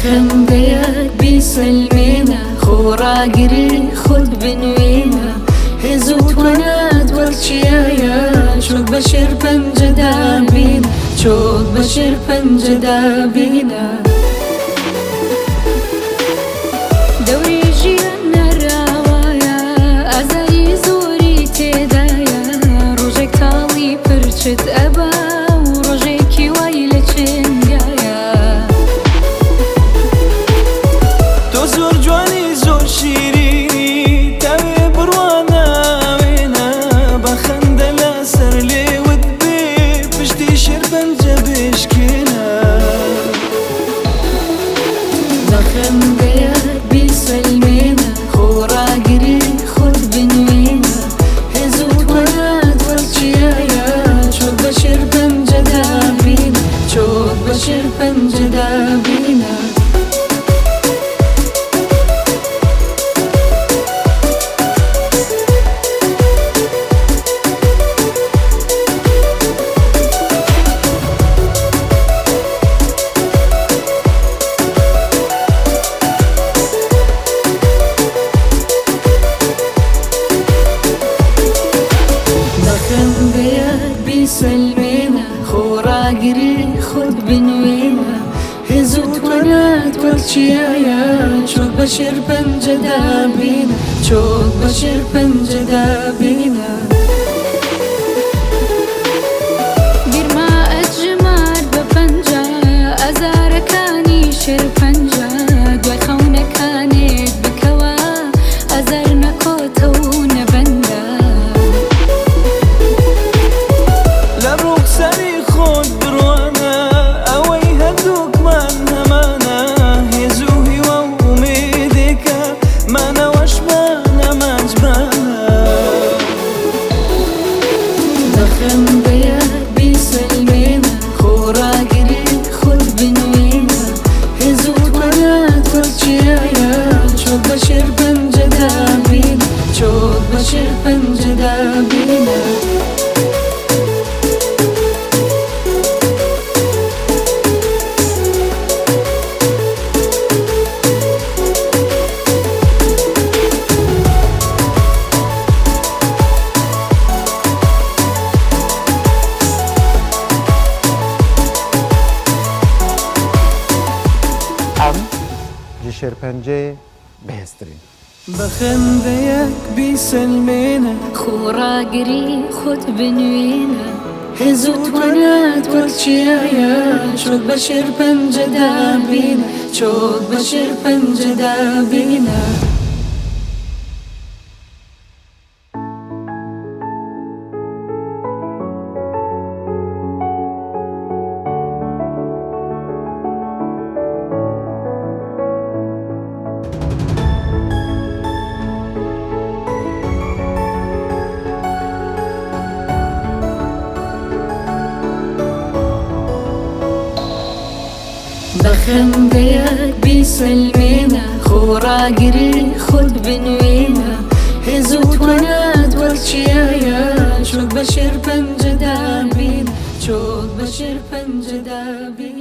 خەندەیەک بیسەلمێنە، خۆڕاگری خۆت بنوێنە، هێز و توانات وەک چیایە، چۆک بە شێرپەنجەدا بینە، چۆک بە شێرپەنجەدا بینە. دەوری ژیان ناڕەوایە، ئازاری زۆری تێدایە، ڕۆژێک تاڵی پرچت ئەبا و ڕۆژێکی وای لە چنگایە. تۆ زۆر جوانی زۆر شیرینی، تاوێ بڕوانە وێنە، بە خەندە لەسەر لێوت بێ، پشتی شێرپەنجە بشکێنە. بە خەندەیەک بیسەلمێنە، خۆڕاگری خۆت بنوێنە، هێز و توانات وەک چیایە، چۆک بە شێرپەنجەدا بینە، چۆک بە شێرپەنجەدا بینە. بە خەندەیەک بیسەلمێنە، خۆڕاگری خۆت بنوێنە، هێز و توانات وەک چیایە، چۆک بە شێرپەنجەدا بینە، چۆک بە شێرپەنجەدا بینە. بیرمە ئەتژمارد بە پەنجە، ئازارەکانی شێرپەنجە، دوای خەونەکانت بکەوە، ئازار نەکۆتە و نەبەندە. لە ڕوخساری خۆت بڕوانە، ئەوەی هەردووکمان هەمانە، هێز و هیوا و ئومێدێکە، مانەوەشمان ئامانجمانە. بە خەندەیەک بیسەلمێنە، خۆڕاگری خۆت بنوێنە، هێز و توانات وەک چیایە، چۆک بە شێرپەنجەدا بینە، چۆک بە شێرپەنجەدا بینە. ئەم ji شێرپەنجەیە بەهێزترین. بە خەندەیەک بیسەلمێنە، خۆڕاگری خۆت بنوێنە، هێز و توانات وەک چیایە، چۆک بە شێرپەنجەدا بینە، چۆک بە شێرپەنجەدا بینە. بە خەندەیەک بیسەلمێنە، خۆڕاگری خۆت بنوێنە، هێز و توانات وەک چیایە، چۆک بە شێرپەنجەدا بینە، چۆک بە شێرپەنجەدا بینە.